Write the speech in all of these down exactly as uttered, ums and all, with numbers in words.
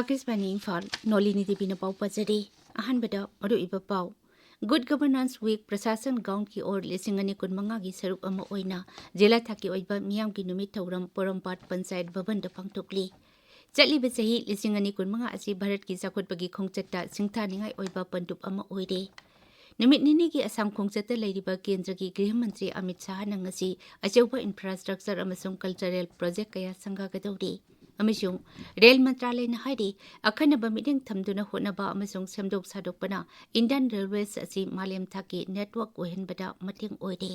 ꯑꯥꯀꯥꯁꯕꯥꯅꯤ ꯏꯝꯐꯥꯜ, ꯅꯣꯂꯤꯅꯤ ꯗꯦꯕꯤꯅ ꯄꯥꯎ ꯄꯥꯖꯔꯤ꯫ ꯑꯍꯥꯟꯕꯗ ꯃꯔꯨꯑꯣꯏꯕ ꯄꯥꯎ꯫ Good Governance Week ꯄ꯭ꯔꯁꯥꯁꯟ ꯒꯥꯎꯟꯒꯤ ꯑꯣꯔ ꯂꯤꯁꯤꯡ ꯑꯅꯤ ꯀꯨꯟꯃꯉꯥꯒꯤ ꯁꯔꯨꯛ ꯑꯃ ꯑꯣꯏꯅ ꯖꯤꯂꯥ ꯊꯥꯛꯀꯤ ꯑꯣꯏꯕ ꯃꯤꯌꯥꯝꯒꯤ ꯅꯨꯃꯤꯠ ꯊꯧꯔꯝ ꯄꯣꯔꯣꯝꯄꯥꯠ ꯄꯟꯆꯥꯌꯠ ꯚꯕꯟꯗ ꯄꯥꯡꯊꯣꯛꯂꯤ꯫ ꯆꯠꯂꯤꯕ ꯆꯍꯤ ꯂꯤꯁꯤꯡ ꯑꯅꯤ ꯀꯨꯟꯃꯉꯥ ꯑꯁꯤ ꯚꯥꯔꯠꯀꯤ ꯆꯥꯎꯈꯠꯄꯒꯤ ꯈꯣꯡꯆꯠꯇ ꯁꯤꯡꯊꯥꯅꯤꯡꯉꯥꯏ ꯑꯣꯏꯕ ꯄꯟꯗꯨꯞ ꯑꯃ ꯑꯣꯏꯔꯦ꯫ ꯅꯨꯃꯤꯠ ꯅꯤꯅꯤꯒꯤ ꯑꯁꯥꯝ ꯈꯣꯡꯆꯠꯇ ꯂꯩꯔꯤꯕ ꯀꯦꯟꯗ꯭ꯔꯒꯤ ꯒ꯭ꯔꯤꯍ ꯃꯟꯇ꯭ꯔꯤ ꯑꯃꯤꯠ ꯁꯥꯍꯅ ꯉꯁꯤ ꯑꯆꯧꯕ infrastructure ꯑꯃꯁꯨꯡ cultural project ꯀꯌꯥ ꯁꯪꯒꯥꯒꯗꯧꯔꯤ꯫ ꯑꯃꯁꯨꯡ ꯔꯦꯜ ꯃꯟꯇ꯭ꯔꯥꯂꯌꯅ ꯍꯥꯏꯔꯤ, ꯑꯈꯟꯅꯕ ꯃꯤꯠꯌꯦꯡ ꯊꯝꯗꯨꯅ ꯍꯣꯠꯅꯕ ꯑꯃꯁꯨꯡ ꯁꯦꯝꯗꯣꯛ ꯁꯥꯗꯣꯛꯄꯅ Indian Railways ꯑꯁꯤ ꯃꯥꯂꯦꯝ ꯊꯥꯛꯀꯤ network ꯑꯣꯏꯍꯟꯕꯗ ꯃꯇꯦꯡ ꯑꯣꯏꯔꯦ꯫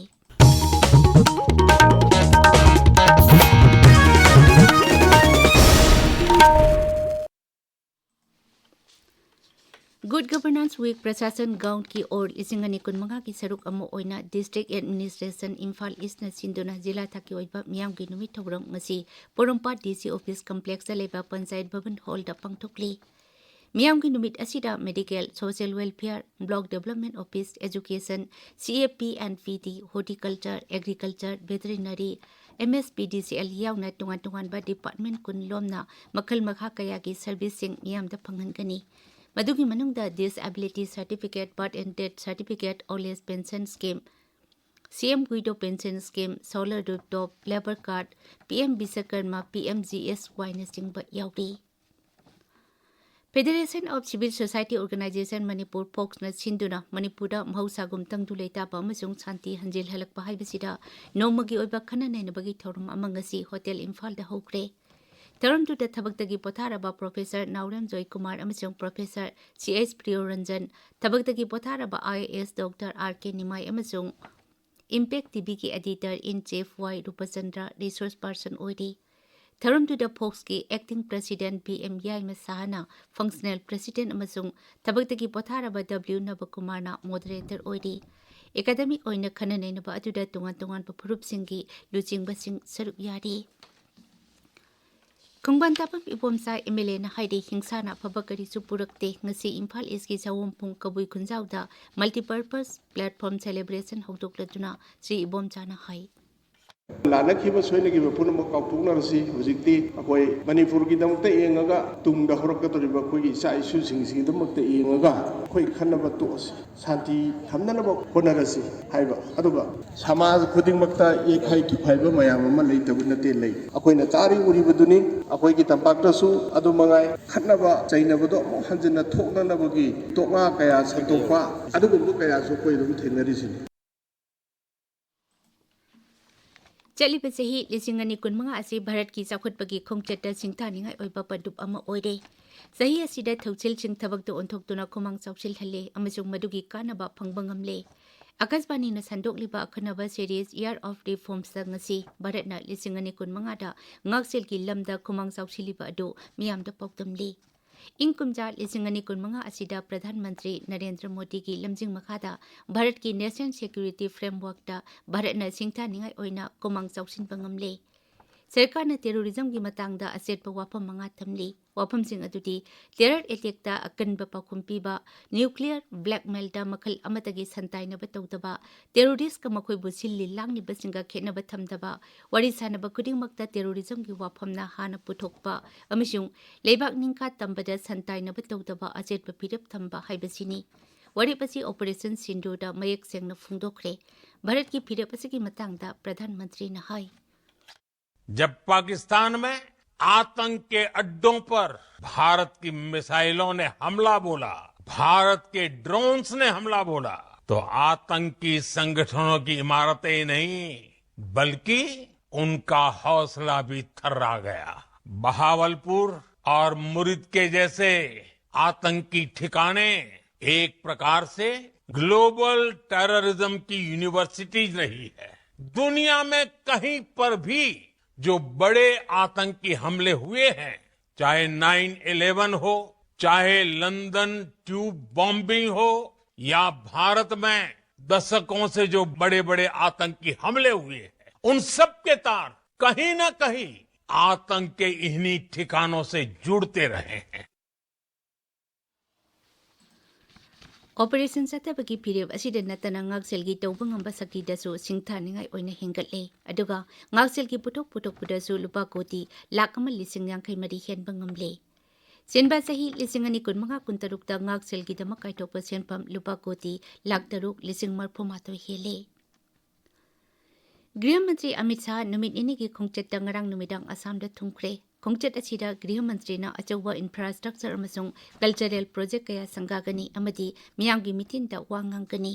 Good Governance Week ꯄ꯭ꯔꯁꯥꯁꯟ ꯒꯥꯎꯟꯒꯤ ꯑꯣꯔ ꯂꯤꯁꯤꯡ ꯑꯅꯤ ꯀꯨꯟꯃꯉꯥꯒꯤ ꯁꯔꯨꯛ ꯑꯃ ꯑꯣꯏꯅ District Administration ꯏꯝꯐꯥꯜ ꯏꯁꯅ ꯁꯤꯟꯗꯨꯅ ꯖꯤꯂꯥ ꯊꯥꯛꯀꯤ ꯑꯣꯏꯕ ꯃꯤꯌꯥꯝꯒꯤ ꯅꯨꯃꯤꯠ ꯊꯧꯔꯝ ꯉꯁꯤ ꯄꯣꯔꯣꯝꯄꯥꯠ DC office complexꯇ ꯂꯩꯕ ꯄꯟꯆꯥꯌꯠ ꯚꯕꯟ ꯍꯣꯜꯗ ꯄꯥꯡꯊꯣꯛꯂꯤ꯫ ꯃꯤꯌꯥꯝꯒꯤ ꯅꯨꯃꯤꯠ ꯑꯁꯤꯗ medical, social welfare, block development office, education, CAP and PD, horticulture, agriculture, veterinary, MSPDCL ꯌꯥꯎꯅ ꯇꯣꯉꯥꯟ ꯇꯣꯉꯥꯟꯕ department ꯀꯨꯟ ꯂꯣꯝꯅ ꯃꯈꯜ ꯃꯈꯥ ꯀꯌꯥꯒꯤ serviceꯁꯤꯡ ꯃꯤꯌꯥꯝꯗ ꯐꯪꯍꯟꯒꯅꯤ꯫ ꯃꯗꯨꯒꯤ ꯃꯅꯨꯡꯗ disability certificate, birth and death certificate, old age pension scheme, CM widow pension scheme, solar rooftop, labour card, PM Vishwakarma, PMGSYꯅꯆꯤꯡꯕ ꯌꯥꯎꯔꯤ꯫ Federation of Civil Society Organisation Manipur, ꯐꯣꯛꯁꯅ ꯁꯤꯟꯗꯨꯅ ꯃꯅꯤꯄꯨꯔꯗ ꯃꯍꯧꯁꯥꯒꯨꯝ ꯇꯪꯗꯨ ꯂꯩꯇꯥꯕ ꯑꯃꯁꯨꯡ ꯁꯥꯟꯇꯤ ꯍꯟꯖꯤꯜꯍꯜꯂꯛꯄ ꯍꯥꯏꯕꯁꯤꯗ ꯅꯣꯡꯃꯒꯤ ꯑꯣꯏꯕ ꯈꯟꯅ ꯅꯩꯅꯕꯒꯤ ꯊꯧꯔꯝ ꯑꯃ ꯉꯁꯤ ꯍꯣꯇꯦꯜ ꯏꯝꯐꯥꯜꯗ ꯍꯧꯈ꯭ꯔꯦ꯫ ꯊꯧꯔꯝꯗꯨꯗ ꯊꯕꯛꯇꯒꯤ ꯄꯣꯊꯥꯔꯕ ꯄ꯭ꯔꯣꯐꯦꯁꯔ ꯅꯥꯎꯔꯦꯝ ꯖꯣꯏꯀꯨꯃꯥꯔ ꯑꯃꯁꯨꯡ ꯄ꯭ꯔꯣꯐꯦꯁꯔ ꯁꯤ ꯑꯩꯆ ꯄ꯭ꯔꯤꯌꯣꯔꯟꯖꯟ, ꯊꯕꯛꯇꯒꯤ ꯄꯣꯊꯥꯔꯕ IAS Doctor R K ꯅꯤꯃꯥꯏ ꯑꯃꯁꯨꯡ Impact TVꯒꯤ editor in chief Y ꯔꯨꯄꯆꯟꯗ꯭ꯔ resource person ꯑꯣꯏꯔꯤ꯫ ꯊꯧꯔꯝꯗꯨꯗ ꯐꯣꯛꯁꯀꯤ acting president B M Yaima ꯁꯍꯥꯅ functional president ꯑꯃꯁꯨꯡ ꯊꯕꯛꯇꯒꯤ ꯄꯣꯊꯥꯔꯕ ꯗꯕ꯭ꯂꯤꯎ ꯅꯕꯀꯨꯃꯥꯔꯅ moderator ꯑꯣꯏꯔꯤ꯫ Academic ꯑꯣꯏꯅ ꯈꯟꯅ ꯅꯩꯅꯕ ꯑꯗꯨꯗ ꯇꯣꯉꯥꯟ ꯇꯣꯉꯥꯟꯕ ꯐꯨꯔꯨꯞꯁꯤꯡꯒꯤ ꯂꯨꯆꯤꯡꯕꯁꯤꯡ ꯁꯔꯨꯛ ꯌꯥꯔꯤ꯫ ꯈꯣꯡꯕꯥꯟ ꯇꯥꯐꯝ ꯏꯕꯣꯝꯆꯥ MLAꯅ ꯍꯥꯏꯔꯤ, ꯍꯤꯡꯁꯥꯅ ꯑꯐꯕ ꯀꯔꯤꯁꯨ ꯄꯨꯔꯛꯇꯦ꯫ ꯉꯁꯤ ꯏꯝꯐꯥꯜ ꯏꯁꯀꯤ ꯁꯑꯣꯝꯕꯨꯡ ꯀꯕꯨꯏ ꯈꯨꯟꯖꯥꯎꯗ multipurpose platform celebration ꯍꯧꯗꯣꯛꯂꯗꯨꯅ ꯁ꯭ꯔꯤ ꯏꯕꯣꯝꯆꯥꯅ ꯍꯥꯏ꯫ ꯂꯥꯟꯅꯈꯤꯕ ꯁꯣꯏꯅꯈꯤꯕ ꯄꯨꯝꯅꯃꯛ ꯀꯥꯎꯊꯣꯛꯅꯔꯁꯤ꯫ ꯍꯧꯖꯤꯛꯇꯤ ꯑꯩꯈꯣꯏ ꯃꯅꯤꯄꯨꯔꯒꯤꯗꯃꯛꯇ ꯌꯦꯡꯉꯒ, ꯇꯨꯡꯗ ꯍꯧꯔꯛꯀꯗꯧꯔꯤꯕ ꯑꯩꯈꯣꯏꯒꯤ ꯏꯆꯥ ꯏꯁꯨꯁꯤꯡꯁꯤꯒꯤꯗꯃꯛꯇ ꯌꯦꯡꯉꯒ ꯑꯩꯈꯣꯏ ꯈꯟꯅꯕ ꯇꯣꯛꯑꯁꯤ, ꯁꯥꯟꯇꯤ ꯊꯝꯅꯅꯕ ꯍꯣꯠꯅꯔꯁꯤ ꯍꯥꯏꯕ꯫ ꯑꯗꯨꯒ ꯁꯃꯥꯖ ꯈꯨꯗꯤꯡꯃꯛꯇ ꯌꯩꯈꯥꯏ ꯊꯨꯈꯥꯏꯕ ꯃꯌꯥꯝ ꯑꯃ ꯂꯩꯇꯕ ꯅꯠꯇꯦ, ꯂꯩ꯫ ꯑꯩꯈꯣꯏꯅ ꯇꯥꯔꯤ ꯎꯔꯤꯕꯗꯨꯅꯤ꯫ ꯑꯩꯈꯣꯏꯒꯤ ꯇꯝꯄꯥꯛꯇꯁꯨ ꯑꯗꯨ ꯃꯉꯥꯏ, ꯈꯠꯅꯕ ꯆꯩꯅꯕꯗꯣ ꯑꯃꯨꯛ ꯍꯟꯖꯤꯟꯅ ꯊꯣꯛꯅꯅꯕꯒꯤ ꯇꯣꯛꯉꯥ ꯀꯌꯥ ꯁꯟꯗꯣꯛꯄ, ꯑꯗꯨꯒꯨꯝꯕ ꯀꯌꯥꯁꯨ ꯑꯩꯈꯣꯏ ꯑꯗꯨꯝ ꯊꯦꯡꯅꯔꯤꯁꯤꯅꯤ꯫ ꯆꯠꯂꯤꯕ ꯆꯍꯤ ꯂꯤꯁꯤꯡ ꯑꯅꯤ ꯀꯨꯟꯃꯉꯥ ꯑꯁꯤ ꯚꯥꯔꯠꯀꯤ ꯆꯥꯎꯈꯠꯄꯒꯤ ꯈꯣꯡꯆꯠꯇ ꯁꯤꯡꯊꯥꯅꯤꯡꯉꯥꯏ ꯑꯣꯏꯕ ꯄꯟꯗꯨꯞ ꯑꯃ ꯑꯣꯏꯔꯦ꯫ ꯆꯍꯤ ꯑꯁꯤꯗ ꯊꯧꯁꯤꯜꯁꯤꯡ ꯊꯕꯛꯇ ꯑꯣꯟꯊꯣꯛꯇꯨꯅ ꯈꯨꯃꯥꯡ ꯆꯥꯎꯁꯤꯜꯍꯜꯂꯦ ꯑꯃꯁꯨꯡ ꯃꯗꯨꯒꯤ ꯀꯥꯟꯅꯕ ꯐꯪꯕ ꯉꯝꯂꯦ꯫ ꯑꯀꯥꯁꯕꯥꯅꯤꯅ ꯁꯟꯗꯣꯛꯂꯤꯕ ꯑꯈꯟꯅꯕ series Year of Reformsꯇ ꯉꯁꯤ ꯚꯥꯔꯠꯅ ꯂꯤꯁꯤꯡ ꯑꯅꯤ ꯀꯨꯟꯃꯉꯥꯗ ꯉꯥꯛꯁꯦꯜꯒꯤ ꯂꯝꯗ ꯈꯨꯃꯥꯡ ꯆꯥꯎꯁꯤꯜꯂꯤꯕ ꯑꯗꯨ ꯃꯤꯌꯥꯝꯗ ꯄꯥꯎꯗꯝꯂꯤ꯫ ꯏꯪ ꯀꯨꯝꯖꯥ ꯂꯤꯁꯤꯡ ꯑꯅꯤ ꯀꯨꯟꯃꯉꯥ ꯑꯁꯤꯗ ꯄ꯭ꯔꯙꯥꯟ ꯃꯟꯇ꯭ꯔꯤ ꯅꯔꯦꯟꯗ꯭ꯔ ꯃꯣꯗꯤꯒꯤ ꯂꯝꯖꯤꯡ ꯃꯈꯥꯗ ꯚꯥꯔꯠꯀꯤ National Security Frameworkꯇ ꯚꯥꯔꯠꯅ ꯁꯤꯡꯊꯥꯅꯤꯡꯉꯥꯏ ꯑꯣꯏꯅ ꯈꯨꯃꯥꯡ ꯆꯥꯎꯁꯤꯟꯕ ꯉꯝꯂꯦ꯫ ꯁꯔꯀꯥꯔꯅ terrorismꯒꯤ ꯃꯇꯥꯡꯗ ꯑꯆꯦꯠꯄ ꯋꯥꯐꯝ ꯃꯉꯥ ꯊꯝꯂꯤ꯫ ꯋꯥꯐꯝꯁꯤꯡ ꯑꯗꯨꯗꯤ terror attackꯇ ꯑꯀꯟꯕ ꯄꯥꯎꯈꯨꯝ ꯄꯤꯕ, nuclear blackmailꯗ ꯃꯈꯜ ꯑꯃꯠꯇꯒꯤ ꯁꯟꯇꯥꯏꯅꯕ ꯇꯧꯗꯕ, terroristꯀ ꯃꯈꯣꯏꯕꯨ ꯁꯤꯜꯂꯤ ꯂꯥꯡꯂꯤꯕꯁꯤꯡꯒ ꯈꯦꯠꯅꯕ ꯊꯝꯗꯕ, ꯋꯥꯔꯤ ꯁꯥꯅꯕ ꯈꯨꯗꯤꯡꯃꯛꯇ terrorismꯒꯤ ꯋꯥꯐꯝꯅ ꯍꯥꯟꯅ ꯄꯨꯊꯣꯛꯄ ꯑꯃꯁꯨꯡ ꯂꯩꯕꯥꯛ ꯅꯤꯡꯈꯥ ꯇꯝꯕꯗ ꯁꯟꯇꯥꯏꯅꯕ ꯇꯧꯗꯕ ꯑꯆꯦꯠꯄ ꯐꯤꯔꯦꯞ ꯊꯝꯕ ꯍꯥꯏꯕꯁꯤꯅꯤ꯫ ꯋꯥꯔꯦꯞ ꯑꯁꯤ Operation Sindoorꯗ ꯃꯌꯦꯛ ꯁꯦꯡꯅ ꯐꯣꯡꯗꯣꯛꯈ꯭ꯔꯦ꯫ ꯚꯥꯔꯠꯀꯤ ꯐꯤꯔꯦꯞ ꯑꯁꯤꯒꯤ ꯃꯇꯥꯡꯗ ꯄ꯭ꯔꯙꯥꯟ ꯃꯟꯇ꯭ꯔꯤꯅ ꯍꯥꯏ, जब पाकिस्तान में आतंक के अड्डों पर भारत की मिसाइलों ने हमला बोला, भारत के ड्रोन्स ने हमला बोला, तो आतंकी संगठनों की इमारतें ही नहीं, बल्कि उनका हौसला भी थर्रा गया। बहावलपुर और मुरिद के जैसे आतंकी ठिकाने एक प्रकार से ग्लोबल टेररिज्म की यूनिवर्सिटीज रही है। दुनिया में कहीं पर भी जो बड़े आतंकी हमले हुए हैं, चाहे नाइन इलेवन हो, चाहे लंदन ट्यूब बॉम्बिंग हो, या भारत में दशकों से जो बड़े बड़े आतंकी हमले हुए हैं, उन सब के तार कहीं ना कहीं आतंक के इन्हीं ठिकानों से जुड़ते रहे हैं। ꯑꯣꯄꯔꯦꯁꯟ ꯆꯠꯊꯕꯒꯤ ꯐꯤꯔꯦꯞ ꯑꯁꯤꯗ ꯅꯠꯇꯅ ꯉꯥꯛꯁꯦꯜꯒꯤ ꯇꯧꯕ ꯉꯝꯕ ꯁꯛꯇꯤꯗꯁꯨ ꯁꯤꯡꯊꯥꯅꯤꯡꯉꯥꯏ ꯑꯣꯏꯅ ꯍꯦꯟꯒꯠꯂꯦ꯫ ꯑꯗꯨꯒ ꯉꯥꯛꯁꯦꯜꯒꯤ ꯄꯨꯊꯣꯛ ꯄꯨꯊꯣꯛꯄꯗꯁꯨ ꯂꯨꯄꯥ ꯀꯣꯇꯤ ꯂꯥꯈ ꯑꯃ ꯂꯤꯁꯤꯡ ꯌꯥꯡꯈꯩ ꯃꯔꯤ ꯍꯦꯟꯕ ꯉꯝꯂꯦ꯫ ꯆꯦꯟꯕ ꯆꯍꯤ ꯂꯤꯁꯤꯡ ꯑꯅꯤ ꯀꯨꯟꯃꯉꯥ ꯀꯨꯟꯇꯔꯨꯛꯇ ꯉꯥꯛꯁꯦꯜꯒꯤꯗꯃꯛ ꯀꯥꯏꯊꯣꯛꯄ ꯁꯦꯟꯐꯝ ꯂꯨꯄꯥ ꯀꯣꯇꯤ ꯂꯥꯈ ꯇꯔꯨꯛ ꯂꯤꯁꯤꯡ ꯃꯔꯤꯐꯨ ꯃꯥꯊꯣꯏ ꯍꯦꯜꯂꯦ꯫ ꯒ꯭ꯔꯤꯍ ꯃꯟꯇ꯭ꯔꯤ ꯑꯃꯤꯠ ꯁꯥꯍ ꯅꯨꯃꯤꯠ ꯅꯤꯅꯤꯒꯤ ꯈꯣꯡꯆꯠꯇ ꯉꯔꯥꯡ ꯅꯨꯃꯤꯗꯥꯡ ꯑꯁꯥꯝꯗ ꯊꯨꯡꯈ꯭ꯔꯦ꯫ ꯈꯣꯡꯆꯠ ꯑꯁꯤꯗ ꯒ꯭ꯔꯤꯍ ꯃꯟꯇ꯭ꯔꯤꯅ ꯑꯆꯧꯕ ꯏꯟꯐ꯭ꯔꯥꯁ꯭ꯇ꯭ꯔꯛꯆꯔ ꯑꯃꯁꯨꯡ ꯀꯜꯆꯔꯦꯜ ꯄ꯭ꯔꯣꯖꯦꯛ ꯀꯌꯥ ꯁꯪꯒꯥꯒꯅꯤ ꯑꯃꯗꯤ ꯃꯤꯌꯥꯝꯒꯤ ꯃꯤꯇꯤꯟꯗ ꯋꯥ ꯉꯥꯡꯒꯅꯤ꯫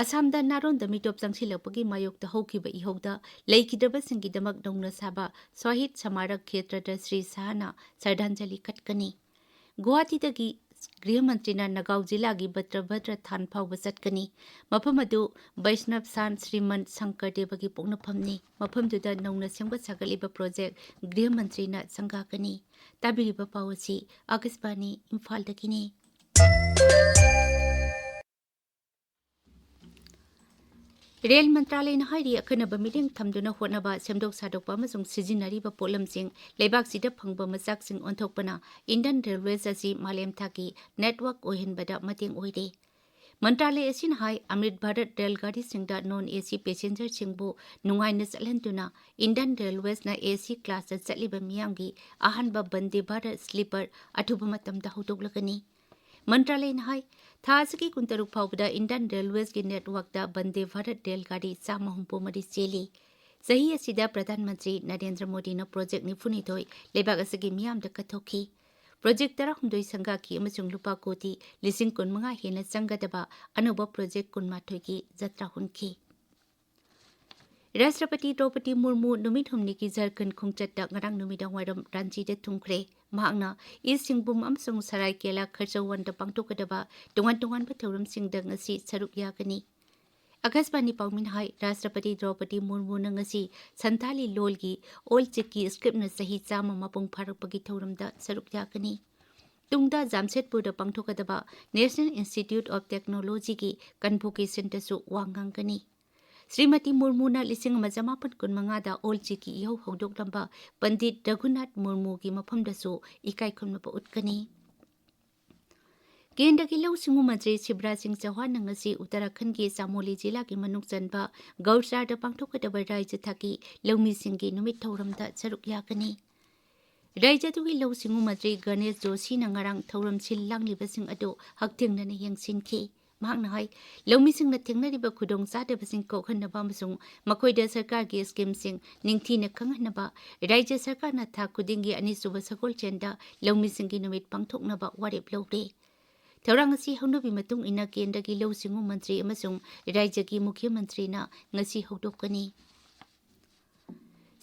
ꯑꯁꯥꯝꯗ ꯅꯥꯔꯣꯟꯗ ꯃꯤꯇꯣꯞ ꯆꯪꯁꯤꯜꯂꯛꯄꯒꯤ ꯃꯥꯌꯣꯛꯇ ꯍꯧꯈꯤꯕ ꯏꯍꯧꯗ ꯂꯩꯈꯤꯗ꯭ꯔꯕꯁꯤꯡꯒꯤꯗꯃꯛ ꯅꯧꯅ ꯁꯥꯕ ꯁ꯭ꯋꯥꯍꯤꯗ ꯁꯃꯥꯔꯛ ꯈꯦꯇ꯭ꯔꯗ ꯁ꯭ꯔꯤ ꯁꯥꯍꯅ ꯁ꯭ꯔꯗꯥꯟꯖꯂꯤ ꯀꯠꯀꯅꯤ꯫ ꯒꯨꯋꯥꯍꯥꯇꯤꯗꯒꯤ ꯒ꯭ꯔꯤꯍ ꯃꯟꯇ꯭ꯔꯤꯅ ꯅꯒꯥꯎ ꯖꯤꯂꯥꯒꯤ ꯚꯗ꯭ꯔꯚꯗ꯭ꯔ ꯊꯥꯟ ꯐꯥꯎꯕ ꯆꯠꯀꯅꯤ꯫ ꯃꯐꯝ ꯑꯗꯨ ꯕꯩꯁꯅꯕ ꯁꯥꯟ ꯁ꯭ꯔꯤꯃꯟ ꯁꯪꯀꯔ ꯗꯦꯕꯒꯤ ꯄꯣꯛꯅꯐꯝꯅꯤ꯫ ꯃꯐꯝꯗꯨꯗ ꯅꯧꯅ ꯁꯦꯝꯒꯠ ꯁꯥꯒꯠꯂꯤꯕ ꯄ꯭ꯔꯣꯖꯦꯛ ꯒ꯭ꯔꯤꯍ ꯃꯟꯇ꯭ꯔꯤꯅ ꯁꯪꯒꯥꯒꯅꯤ꯫ ꯇꯥꯕꯤꯔꯤꯕ ꯄꯥꯎ ꯑꯁꯤ ꯑꯥꯀꯥꯁꯕꯥꯅꯤ ꯏꯝꯐꯥꯜꯗꯒꯤꯅꯤ꯫ ꯔꯦꯜ ꯃꯟꯇ꯭ꯔꯥꯂꯌꯅ ꯍꯥꯏꯔꯤ, ꯑꯈꯟꯅꯕ ꯃꯤꯠꯌꯦꯡ ꯊꯝꯗꯨꯅ ꯍꯣꯠꯅꯕ, ꯁꯦꯝꯗꯣꯛ ꯁꯥꯗꯣꯛꯄ ꯑꯃꯁꯨꯡ ꯁꯤꯖꯤꯟꯅꯔꯤꯕ ꯄꯣꯠꯂꯝꯁꯤꯡ ꯂꯩꯕꯥꯛꯁꯤꯗ ꯐꯪꯕ ꯃꯆꯥꯛꯁꯤꯡ ꯑꯣꯟꯊꯣꯛꯄꯅ ꯏꯟꯗꯤꯌꯟ ꯔꯦꯜꯋꯦꯁ ꯑꯁꯤ ꯃꯥꯂꯦꯝ ꯊꯥꯛꯀꯤ ꯅꯦꯠꯋꯥꯔꯛ ꯑꯣꯏꯍꯟꯕꯗ ꯃꯇꯦꯡ ꯑꯣꯏꯔꯦ꯫ ꯃꯟꯇ꯭ꯔꯥꯂꯌ ꯑꯁꯤꯅ ꯍꯥꯏ, ꯑꯃ꯭ꯔꯤꯠ ꯚꯥꯔꯠ ꯔꯦꯜ ꯒꯥꯔꯤꯁꯤꯡꯗ ꯅꯣꯟ ꯑꯦ ꯁꯤ ꯄꯦꯁꯦꯟꯖꯔꯁꯤꯡꯕꯨ ꯅꯨꯡꯉꯥꯏꯅ ꯆꯠꯍꯟꯗꯨꯅ ꯏꯟꯗꯤꯌꯟ ꯔꯦꯜꯋꯦꯁꯅ ꯑꯦ ꯁꯤ ꯀ꯭ꯂꯥꯁꯇ ꯆꯠꯂꯤꯕ ꯃꯤꯌꯥꯝꯒꯤ ꯑꯍꯥꯟꯕ ꯕꯟꯗꯦ ꯚꯥꯔꯠ ꯁ꯭ꯂꯤꯄꯔ ꯑꯊꯨꯕ ꯃꯇꯝꯗ ꯍꯧꯗꯣꯛꯂꯒꯅꯤ꯫ ꯃꯟꯇ꯭ꯔꯥꯂꯌꯅ ꯍꯥꯏ, ꯊꯥ ꯑꯁꯤꯒꯤ ꯀꯨꯟꯇꯔꯨꯛ ꯐꯥꯎꯕꯗ ꯏꯟꯗꯤꯌꯟ ꯔꯦꯜꯋꯦꯁꯀꯤ ꯅꯦꯠꯋꯥꯔꯛꯇ ꯕꯟꯗꯦ ꯚꯥꯔꯠ ꯔꯦꯜ ꯒꯥꯔꯤ ꯆꯥꯝꯃ ꯍꯨꯝꯐꯨ ꯃꯔꯤ ꯆꯦꯜꯂꯤ꯫ ꯆꯍꯤ ꯑꯁꯤꯗ ꯄ꯭ꯔꯙꯥꯟ ꯃꯟꯇ꯭ꯔꯤ ꯅꯔꯦꯟꯗ꯭ꯔ ꯃꯣꯗꯤꯅ ꯄ꯭ꯔꯣꯖꯦꯛ ꯅꯤꯐꯨꯅꯤꯊꯣꯏ ꯂꯩꯕꯥꯛ ꯑꯁꯤꯒꯤ ꯃꯤꯌꯥꯝꯗ ꯀꯠꯊꯣꯛꯈꯤ꯫ ꯄ꯭ꯔꯣꯖꯦꯛ ꯇꯔꯥꯍꯨꯝꯗꯣꯏ ꯁꯪꯒꯥꯈꯤ ꯑꯃꯁꯨꯡ ꯂꯨꯄꯥ ꯀꯣꯇꯤ ꯂꯤꯁꯤꯡ ꯀꯨꯟꯃꯉꯥ ꯍꯦꯟꯅ ꯆꯪꯒꯗꯕ ꯑꯅꯧꯕ ꯄ꯭ꯔꯣꯖꯦꯛ ꯀꯨꯟꯃꯥꯊꯣꯏꯒꯤ ꯖꯇ꯭ꯔꯥ ꯍꯨꯟꯈꯤ꯫ ꯔꯥꯁꯇ꯭ꯔꯄꯇꯤ ꯗ꯭ꯔꯧꯄꯗꯤ ꯃꯨꯔꯃꯨ ꯅꯨꯃꯤꯠ ꯍꯨꯝꯅꯤꯒꯤ ꯖꯔꯈꯟ ꯈꯣꯡꯆꯠꯇ ꯉꯔꯥꯡ ꯅꯨꯃꯤꯗꯥꯡ ꯋꯥꯏꯔꯝ ꯔꯥꯟꯆꯤꯗ ꯊꯨꯡꯈ꯭ꯔꯦ꯫ ꯃꯍꯥꯛꯅ ꯏꯁ ꯁꯤꯡꯚꯨꯝ ꯑꯃꯁꯨꯡ ꯁꯔꯥꯏꯀꯦꯂꯥ ꯈꯔꯁꯧꯋꯟꯗ ꯄꯥꯡꯊꯣꯛꯀꯗꯕ ꯇꯣꯉꯥꯟ ꯇꯣꯉꯥꯟꯕ ꯊꯧꯔꯝꯁꯤꯡꯗ ꯉꯁꯤ ꯁꯔꯨꯛ ꯌꯥꯒꯅꯤ꯫ ꯑꯀꯥꯁꯕꯥꯅꯤ ꯄꯥꯎꯃꯤꯅ ꯍꯥꯏ, ꯔꯥꯁꯇ꯭ꯔꯄꯇꯤ ꯗ꯭ꯔꯧꯄꯗꯤ ꯃꯨꯔꯃꯨꯅ ꯉꯁꯤ ꯁꯟꯊꯥꯂꯤ ꯂꯣꯜꯒꯤ ꯑꯣꯜ ꯆꯤꯀꯤ ꯁ꯭ꯀ꯭ꯔꯤꯞꯅ ꯆꯍꯤ ꯆꯥꯝꯃ ꯃꯄꯨꯡ ꯐꯥꯔꯛꯄꯒꯤ ꯊꯧꯔꯝꯗ ꯁꯔꯨꯛ ꯌꯥꯒꯅꯤ꯫ ꯇꯨꯡꯗ ꯖꯥꯝꯁꯦꯗꯄꯨꯔꯗ ꯄꯥꯡꯊꯣꯛꯀꯗꯕ ꯅꯦꯁꯅꯦꯜ ꯏꯟꯁꯇꯤꯇ꯭ꯌꯨꯠ ꯑꯣꯐ ꯇꯦꯛꯅꯣꯂꯣꯖꯤꯒꯤ ꯀꯟꯚꯣꯀꯦꯁꯟꯗꯁꯨ ꯋꯥ ꯉꯥꯡꯒꯅꯤ꯫ ꯁ꯭ꯔꯤꯃꯇꯤ ꯃꯨꯔꯃꯨꯅ ꯂꯤꯁꯤꯡ ꯑꯃ ꯆꯃꯥꯄꯟ ꯀꯨꯟꯃꯉꯥꯗ ꯑꯣꯜ ꯆꯤꯀꯤ ꯏꯍꯧ ꯍꯧꯗꯣꯛꯂꯝꯕ ꯄꯟꯗꯤꯠ ꯔꯘꯨꯅꯥꯊ ꯃꯨꯔꯃꯨꯒꯤ ꯃꯐꯝꯗꯁꯨ ꯏꯀꯥꯏ ꯈꯨꯝꯅꯕ ꯎꯠꯀꯅꯤ꯫ ꯀꯦꯟꯗ꯭ꯔꯒꯤ ꯂꯧꯎ ꯁꯤꯡꯎ ꯃꯟꯇ꯭ꯔꯤ ꯁꯤꯕꯔꯥꯖ ꯁꯤꯡ ꯆꯧꯍꯥꯟꯅ ꯉꯁꯤ ꯎꯠꯇꯔꯥꯈꯟꯒꯤ ꯆꯥꯃꯣꯂꯤ ꯖꯤꯂꯥꯒꯤ ꯃꯅꯨꯡ ꯆꯟꯕ ꯒꯧꯔꯆꯥꯔꯗ ꯄꯥꯡꯊꯣꯛꯀꯗꯕ ꯔꯥꯖ꯭ꯌ ꯊꯥꯛꯀꯤ ꯂꯧꯃꯤꯁꯤꯡꯒꯤ ꯅꯨꯃꯤꯠ ꯊꯧꯔꯝꯗ ꯁꯔꯨꯛ ꯌꯥꯒꯅꯤ꯫ ꯔꯥꯖ꯭ꯌ ꯑꯗꯨꯒꯤ ꯂꯧꯎ ꯁꯤꯡꯎ ꯃꯟꯇ꯭ꯔꯤ ꯒꯅꯦꯁ ꯖꯣꯁꯤꯅ ꯉꯔꯥꯡ ꯊꯧꯔꯝ ꯁꯤꯜ ꯂꯥꯡꯂꯤꯕꯁꯤꯡ ꯑꯗꯨ ꯍꯛꯊꯦꯡꯅꯅ ꯌꯦꯡꯁꯤꯟꯈꯤ꯫ ꯃꯍꯥꯛꯅ ꯍꯥꯏ, ꯂꯧꯃꯤꯁꯤꯡꯅ ꯊꯦꯡꯅꯔꯤꯕ ꯈꯨꯗꯣꯡꯆꯥꯗꯕꯁꯤꯡ ꯀꯣꯛꯍꯟꯅꯕ ꯑꯃꯁꯨꯡ ꯃꯈꯣꯏꯗ ꯁꯔꯀꯥꯔꯒꯤ ꯁ꯭ꯀꯤꯝꯁꯤꯡ ꯅꯤꯡꯊꯤꯅ ꯈꯪꯍꯟꯅꯕ ꯔꯥꯖ꯭ꯌ ꯁꯔꯀꯥꯔꯅ ꯊꯥ ꯈꯨꯗꯤꯡꯒꯤ ꯑꯅꯤꯁꯨꯕ ꯁꯒꯣꯜꯁꯦꯟꯗ ꯂꯧꯃꯤꯁꯤꯡꯒꯤ ꯅꯨꯃꯤꯠ ꯄꯥꯡꯊꯣꯛꯅꯕ ꯋꯥꯔꯦꯞ ꯂꯧꯔꯦ꯫ ꯊꯧꯔꯥꯡ ꯑꯁꯤ ꯍꯧꯅꯕꯤ ꯃꯇꯨꯡ ꯏꯟꯅ ꯀꯦꯟꯗ꯭ꯔꯒꯤ ꯂꯧꯎ ꯁꯤꯡꯎ ꯃꯟꯇ꯭ꯔꯤ ꯑꯃꯁꯨꯡ ꯔꯥꯖ꯭ꯌꯒꯤ ꯃꯨꯈ꯭ꯌ ꯃꯟꯇ꯭ꯔꯤꯅ ꯉꯁꯤ ꯍꯧꯗꯣꯛꯀꯅꯤ꯫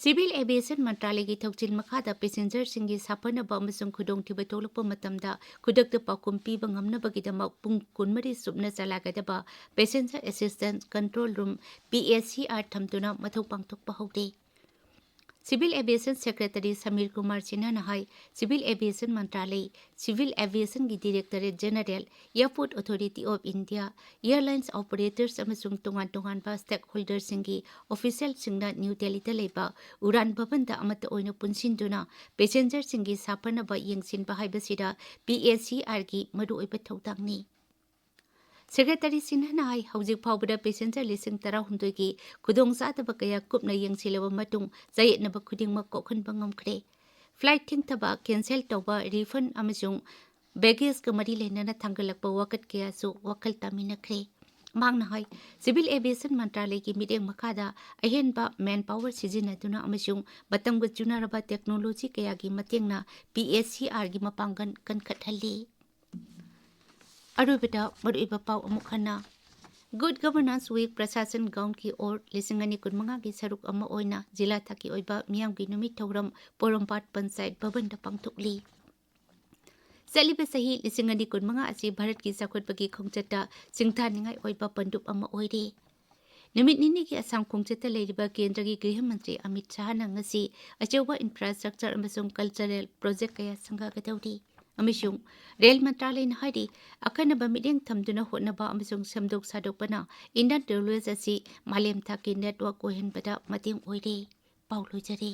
ꯁꯤꯚꯤꯜ ꯑꯦꯚꯤꯌꯦꯁꯟ ꯃꯟꯇ꯭ꯔꯥꯂꯌꯒꯤ ꯊꯧꯁꯤꯜ ꯃꯈꯥꯗ ꯄꯦꯁꯦꯟꯖꯔꯁꯤꯡꯒꯤ ꯁꯥꯐꯅꯕ ꯑꯃꯁꯨꯡ ꯈꯨꯗꯣꯡꯊꯤꯕ ꯊꯣꯛꯂꯛꯄ ꯃꯇꯝꯗ ꯈꯨꯗꯛꯇ ꯄꯥꯎꯈꯨꯝ ꯄꯤꯕ ꯉꯝꯅꯕꯒꯤꯗꯃꯛ ꯄꯨꯡ ꯀꯨꯟꯃꯔꯤ ꯆꯨꯞꯅ ꯆꯂꯥꯏꯒꯗꯕ Passenger Assistance Control Room, P A C R, ꯊꯝꯗꯨꯅ ꯃꯊꯧ ꯄꯥꯡꯊꯣꯛꯄ ꯍꯧꯔꯦ꯫ Civil aviation secretary Samir Kumar ꯁꯤꯟꯍꯥꯅ ꯍꯥꯏ, ꯁꯤꯚꯤꯜ ꯑꯦꯚꯤꯌꯦꯁꯟ ꯃꯟꯇ꯭ꯔꯥꯂꯌ, ꯁꯤꯚꯤꯜ ꯑꯦꯚꯤꯌꯦꯁꯟꯒꯤ directorate general, Airport Authority of India, Airlines Operators ꯑꯃꯁꯨꯡ ꯇꯣꯉꯥꯟ ꯇꯣꯉꯥꯟꯕ stakeholderꯁꯤꯡꯒꯤ ꯑꯣꯐꯤꯁꯤꯌꯦꯜꯁꯤꯡꯅ ꯅ꯭ꯌꯨ ꯗꯦꯜꯂꯤꯗ ꯂꯩꯕ ꯎꯔꯥꯟ ꯚꯕꯟꯗ ꯑꯃꯠꯇ ꯑꯣꯏꯅ ꯄꯨꯟꯁꯤꯟꯗꯨꯅ ꯄꯦꯁꯦꯟꯖꯔꯁꯤꯡꯒꯤ ꯁꯥꯐꯅꯕ ꯌꯦꯡꯁꯤꯟꯕ ꯍꯥꯏꯕꯁꯤꯗ P A C Rꯒꯤ ꯃꯔꯨꯑꯣꯏꯕ ꯊꯧꯗꯥꯡꯅꯤ꯫ ꯁꯦꯀ꯭ꯔꯦꯇꯔꯤ ꯁꯤꯟꯍꯥꯅ ꯍꯥꯏ, ꯍꯧꯖꯤꯛ ꯐꯥꯎꯕꯗ ꯄꯦꯁꯦꯟꯖꯔ ꯂꯤꯁꯤꯡ ꯇꯔꯥꯍꯨꯝꯗꯣꯏꯒꯤ ꯈꯨꯗꯣꯡꯆꯥꯗꯕ ꯀꯌꯥ ꯀꯨꯞꯅ ꯌꯦꯡꯁꯤꯜꯂꯕ ꯃꯇꯨꯡ ꯆꯌꯦꯠꯅꯕ ꯈꯨꯗꯤꯡꯃꯛ ꯀꯣꯛꯍꯟꯕ ꯉꯝꯈ꯭ꯔꯦ꯫ ꯐ꯭ꯂꯥꯏꯠ ꯊꯦꯡꯊꯕ, ꯀꯦꯟꯁꯦꯜ ꯇꯧꯕ, ꯔꯤꯐꯟ ꯑꯃꯁꯨꯡ ꯕꯦꯒꯦꯖꯀ ꯃꯔꯤ ꯂꯩꯅꯅ ꯊꯥꯡꯒꯠꯂꯛꯄ ꯋꯥꯀꯠ ꯀꯌꯥꯁꯨ ꯋꯥꯈꯜ ꯇꯥꯃꯤꯟꯅꯈ꯭ꯔꯦ꯫ ꯃꯍꯥꯛꯅ ꯍꯥꯏ, ꯁꯤꯚꯤꯜ ꯑꯦꯚꯤꯌꯦꯁꯟ ꯃꯟꯇ꯭ꯔꯥꯂꯌꯒꯤ ꯃꯤꯠꯌꯦꯡ ꯃꯈꯥꯗ ꯑꯍꯦꯟꯕ ꯃꯦꯟ ꯄꯥꯋꯔ ꯁꯤꯖꯤꯟꯅꯗꯨꯅ ꯑꯃꯁꯨꯡ ꯃꯇꯝꯒ ꯆꯨꯅꯔꯕ ꯇꯦꯛꯅꯣꯂꯣꯖꯤ ꯀꯌꯥꯒꯤ ꯃꯇꯦꯡꯅ P A C Rꯒꯤ ꯃꯄꯥꯡꯒꯜ ꯀꯟꯈꯠꯍꯜꯂꯤ꯫ ꯑꯔꯣꯏꯕꯗ ꯃꯔꯨꯑꯣꯏꯕ ꯄꯥꯎ ꯑꯃꯨꯛ ꯍꯟꯅ꯫ Good Governance Week ꯄ꯭ꯔꯁꯥꯁꯟ ꯒ꯭ꯔꯥꯎꯟꯒꯤ ꯑꯣꯔ ꯂꯤꯁꯤꯡ ꯑꯅꯤ ꯀꯨꯟꯃꯉꯥꯒꯤ ꯁꯔꯨꯛ ꯑꯃ ꯑꯣꯏꯅ ꯖꯤꯂꯥ ꯊꯥꯛꯀꯤ ꯑꯣꯏꯕ ꯃꯤꯌꯥꯝꯒꯤ ꯅꯨꯃꯤꯠ ꯊꯧꯔꯝ ꯄꯣꯔꯣꯝꯄꯥꯠ ꯄꯟꯆꯥꯌꯠ ꯚꯕꯟꯗ ꯄꯥꯡꯊꯣꯛꯂꯤ꯫ ꯆꯠꯂꯤꯕ ꯆꯍꯤ ꯂꯤꯁꯤꯡ ꯑꯅꯤ ꯀꯨꯟꯃꯉꯥ ꯑꯁꯤ ꯚꯥꯔꯠꯀꯤ ꯆꯥꯎꯈꯠꯄꯒꯤ ꯈꯣꯡꯆꯠꯇ ꯁꯤꯡꯊꯥꯅꯤꯡꯉꯥꯏ ꯑꯣꯏꯕ ꯄꯟꯗꯨꯞ ꯑꯃ ꯑꯣꯏꯔꯤ꯫ ꯅꯨꯃꯤꯠ ꯅꯤꯅꯤꯒꯤ ꯑꯁꯥꯝ ꯈꯣꯡꯆꯠꯇ ꯂꯩꯔꯤꯕ ꯀꯦꯟꯗ꯭ꯔꯒꯤ ꯒ꯭ꯔꯤꯍ ꯃꯟꯇ꯭ꯔꯤ ꯑꯃꯤꯠ ꯁꯥꯍꯅ ꯉꯁꯤ ꯑꯆꯧꯕ infrastructure ꯑꯃꯁꯨꯡ cultural project ꯀꯌꯥ ꯁꯪꯒꯥꯒꯗꯧꯔꯤ꯫ ꯑꯃꯁꯨꯡ ꯔꯦꯜ ꯃꯟꯇ꯭ꯔꯥꯂꯌꯅ ꯍꯥꯏꯔꯤ, ꯑꯈꯟꯅꯕ ꯃꯤꯠꯌꯦꯡ ꯊꯝꯗꯨꯅ ꯍꯣꯠꯅꯕ ꯑꯃꯁꯨꯡ ꯁꯦꯝꯗꯣꯛ ꯁꯥꯗꯣꯛꯄꯅ Indian Railways ꯑꯁꯤ ꯃꯥꯂꯦꯝ ꯊꯥꯛꯀꯤ network ꯑꯣꯏꯍꯟꯕꯗ ꯃꯇꯦꯡ ꯑꯣꯏꯔꯦ꯫ ꯄꯥꯎ ꯂꯣꯏꯖꯔꯦ꯫